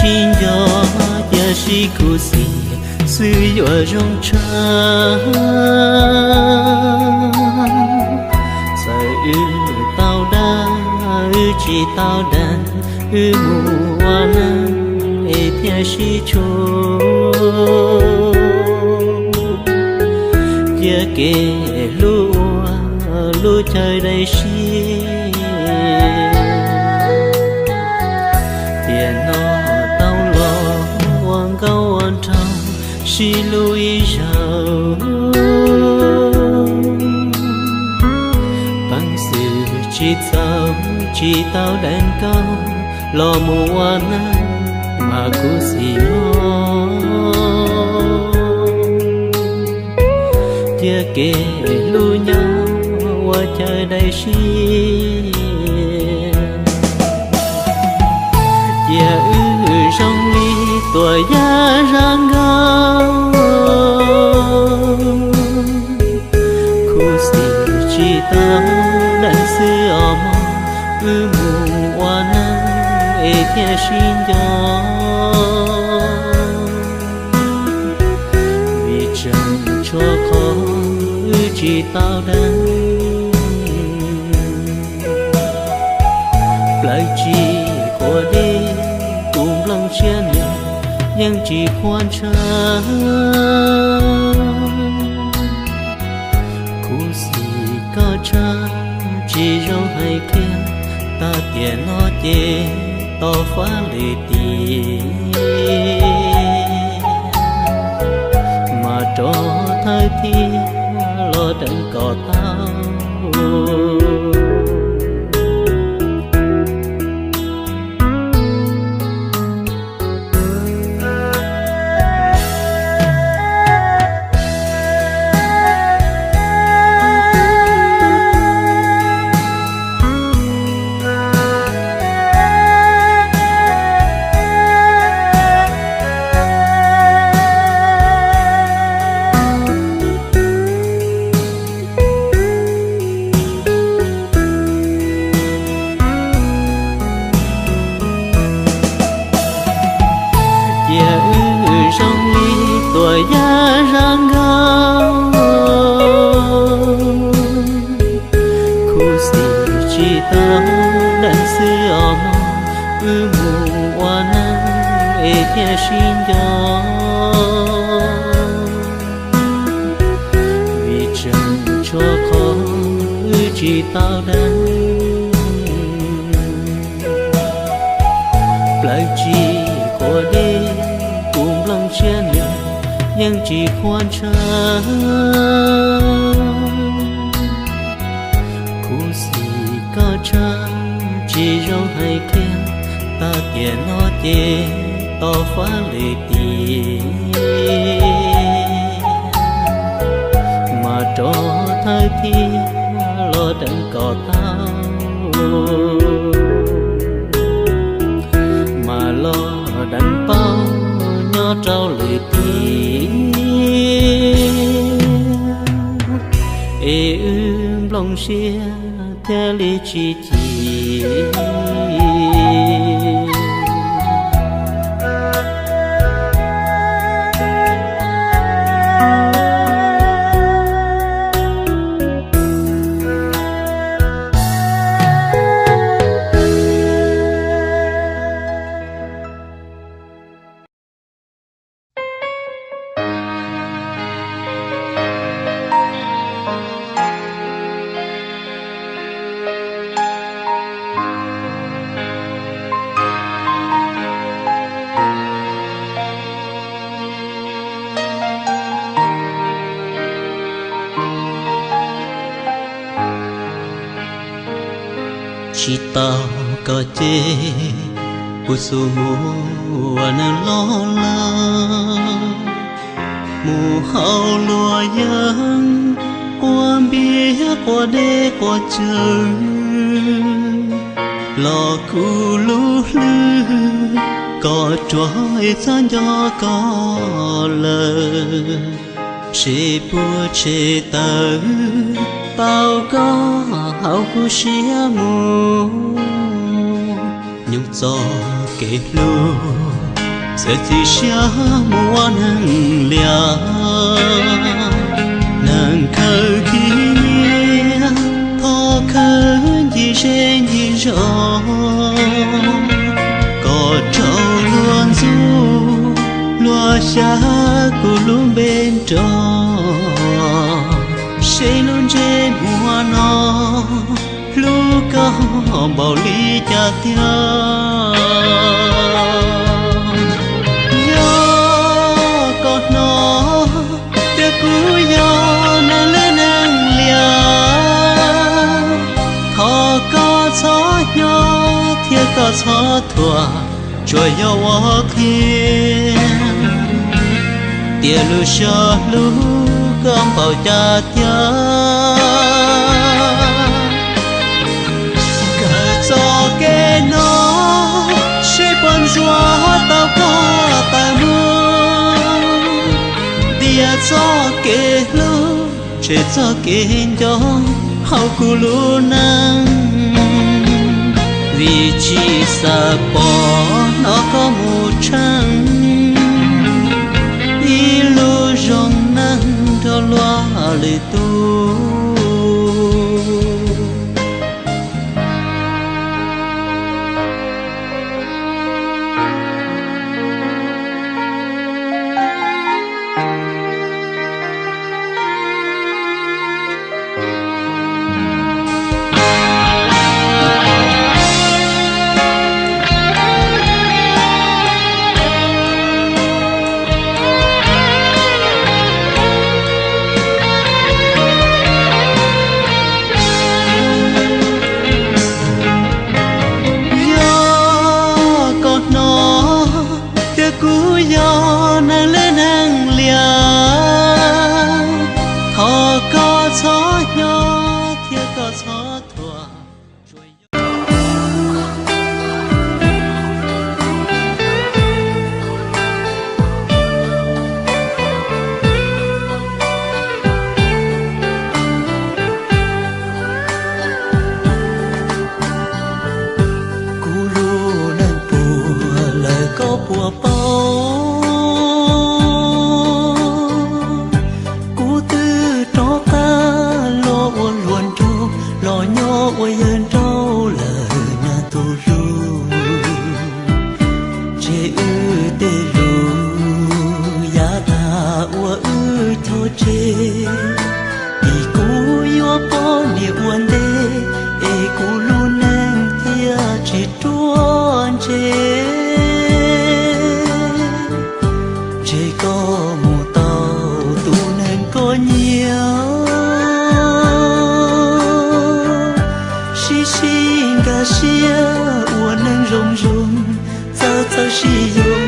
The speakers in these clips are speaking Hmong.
Sib nco tiam sis khuv xim xwb yuav zoo tshaj. Txawm wb tau dag, wb tsis tau dag, wb mus ua neej es thiaj sib tshuam. Cia kev hlub ua lub chaw dai siab. Tiam no tau los ua nkauj ua nraug sib hlub ib zaug. Peev xwm tsis txaus, tsis tau deev koj los mus ua neej mas khuv xim mog. Cia kev hlub nyob ua chaw dai siab. Cia wb zoo li tuam yaj zaj nkauj, khuv xim tsis tau deev xwb os mog. Wb mus ua neej es thiaj sib nco, vim tseem tshuav qhov wb tsis tau deev. Plaws tsis qhuav deb, kuv nplooj siab nws yeej tsis qhuav ntshaw. Khuv xim koj tshaj tsis zoo hais kiag, tag tiam no ces to fab lwm tiam, mas rov thawj thiab los deev kom tau. Cia wb zoo li tuam yaj zaj nkauj, khuv xim tsis tau deev xwb os mog. Wb mus ua neej es thiaj sib nco, vim tseem tshuav qhov wb tsis tau deev. Plaws tsis qhuav deb, kuv nplooj siab nws yeej tsis qhuav ntshaw. Khuv xim koj tshaj tsis zoo hais kiag, tag tiam no ces to fab lwm tiam, mas rov thawj thiab los deev kom tau, mas los deev paub nyob rau lwm tiam, es wb nplooj siab thiaj li tsis chim. Tsis tau koj ces kuv xub mus ua neej loj lawm, mus hauv luag yeeb, quaj npiab quaj deb quaj cawv, los kuv lub hlwb kom ruam es txhob nco koj lawm. Seb puas tshem tawm tau koj hauv kuv siab mus, nyob txoj kev hlub Txiav txim siab mus ua neeg liam, neeg khaws khib nyiab, thov khawb ncig zej ncig zos, kom raug luag ntxub luag xyab kuv lub npe nrog, seb lub ntsej muag no hlub koj npaum li cas tiag. Yog koj hnov tias kuv yog neeg lwj neeg liam, thov koj txhob nyob thiab koj txhob thuam, tsuas yog ua qhia tias lub siab hlub koj npaum cas tiag. Kawm txoj kev no seb puas ntxuav tau koj tawm mus, ntiav txoj kev hlub, tshem txoj kev nco hauv kuv lub neej. Vim tsis xav pom hnov koj mus tsheej ib lub zoo neeg nrog luag lwm tus. Yog koj hnov tias kuv yog neeg lwj neeg liam, thov koj txhob nyob thiab koj txhob thuam. Kuv lub neej puas lawm koj puas paub, kuv twb rov qab los ua hluas nraug, los nyob ua yawg nraug lawm na tus hlub. Ntshe wb tej lus yav tag ua wb cog tseg, vim kuv yuav poj niam ua ntej, es kuv lub neej thiaj tsis ruaj ntseg. Ntshe koj mus tau tus neeg koj nyiam, sib sib nkag siab ua neeg zoo zoo, txawj txawj sib yoog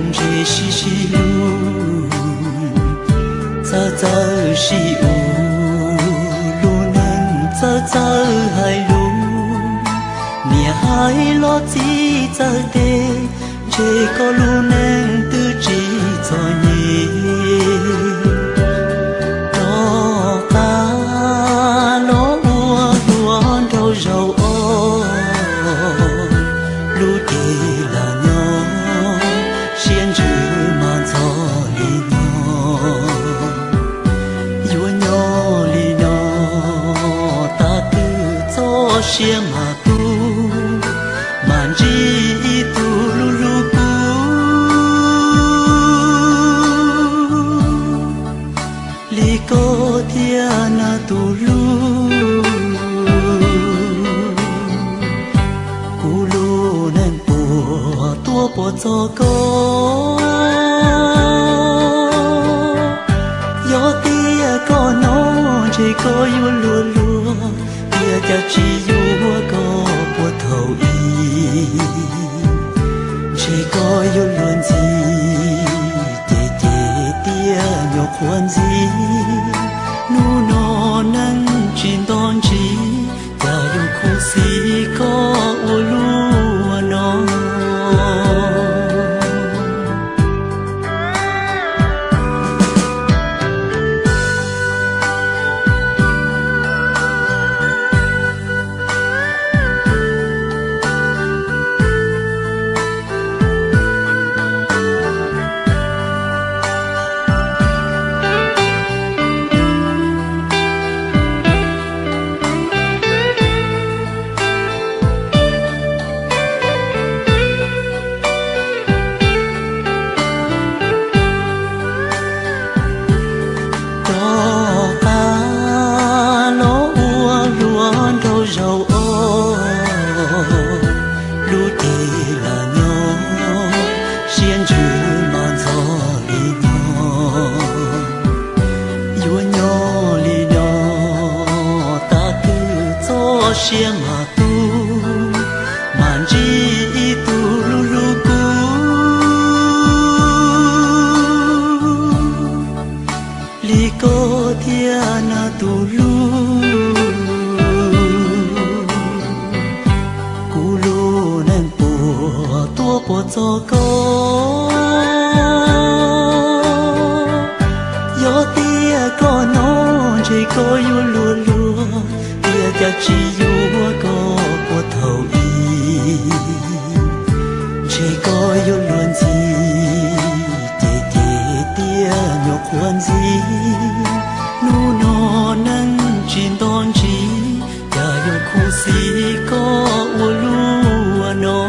ntshe sib sib hlub, txawj txawj sib ua lub neej, txawj txawj hais lus, niam hais los txiv txawj teb, ntshe koj lub neej twb tsis txom nyem. Rov qab los ua hluas nraug zaum ob, lub cev lam nyob siab ntsws mas ntxhov li no. Yuav nyob li no, tas twg txoj sia mas tu, mas ntsib ib tug hlub hlub kuv li koj thiab na tus hlub. Kuv lub neej puas tuaj puas txog koj, yog tias koj hnov ntshe koj yuav luag luag, tiag cas tsis yuav koj puag thaum ub. Ntshe koj yuav luag ntxhi, ces ces tias nyuam qhuav ntxhi. Hnub no neeg tsis nto ntsis, cas yuav khuv xim koj ua luaj no. Ntshe mas ntxhov li no, yuav nyob li no, tas twg txoj sia mas tu, mas ntsib ib tug hlub hlub kuv li koj thiab na tus hlub. Kuv lub neej puas tuaj puas txog koj, yog tias koj hnov ntshe koj yuav luag luag, tiam sis cas tsis yuav koj puag thaum ub. Ntshe koj yuav luag ntxhi, ces ces tiag nyuam qhuav ntxhi. Hnub no neej tsis nto ntsis, cas yuav khuv xim koj ua luaj no.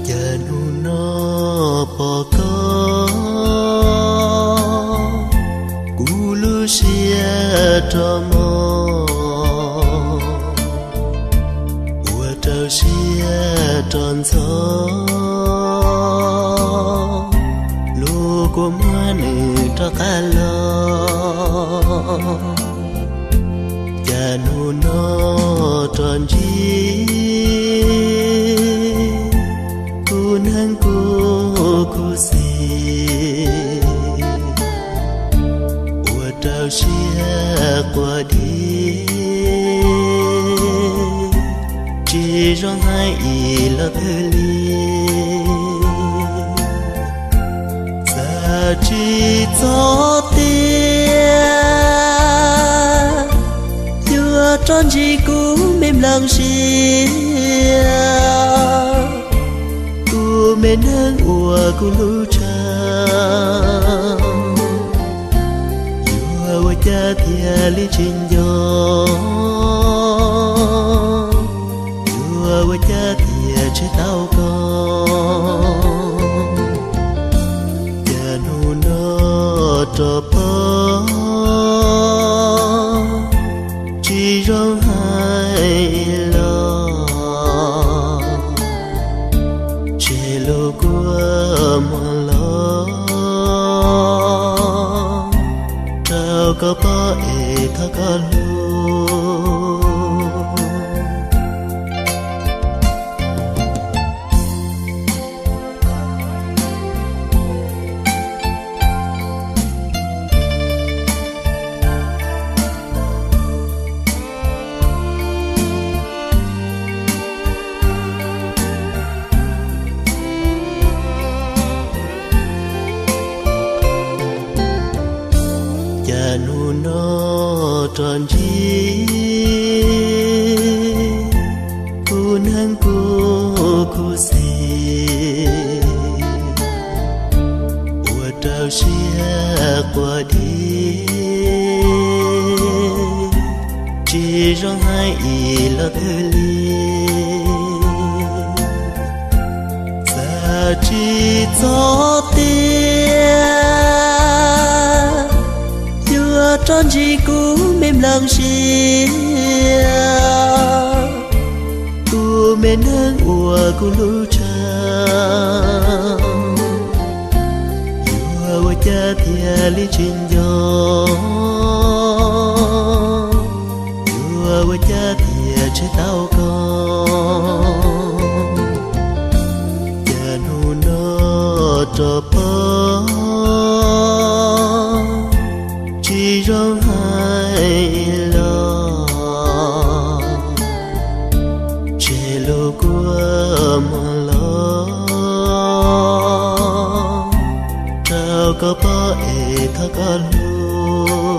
Cas hnub no pom koj, kuv lub siab rov mos, ua rau siab rov ntxhov, lub kua muag nws rov qab los. Cas hnub no rov ntsib, kuv neeg kuj khuv xim, ua rau siab quaj dib, tsis zoo hais ib los twg li. Xav tsis txog tias yuav rov ntsib kuv me nplees siab, kuv me neeg uas kuv hlub tshaj. Yuav ua cas thiaj li tsis nco, yuav ua cas thiaj tseg tau koj. Cas hnub no rov pom, tsis zoo hais los, tseg lub kua muag los rau koj pom es thov koj hlub. Cas hnub no rov ntsib, kuv neeg kuj khuv xim, ua rau siab quaj dib, tsis zoo hais ib los twg li. Xav tsis txog tias yuav rov ntsib kuv me nplees siab, kuv me neeg uas kuv hlub tshaj. Yuav ua cas thiaj li tsis nco, yuav ua cas thiaj tseg tau koj. Cas hnub no Koj pog tsis zoo hais los, tseg lub kua muag los rau koj pog es thov koj hlub.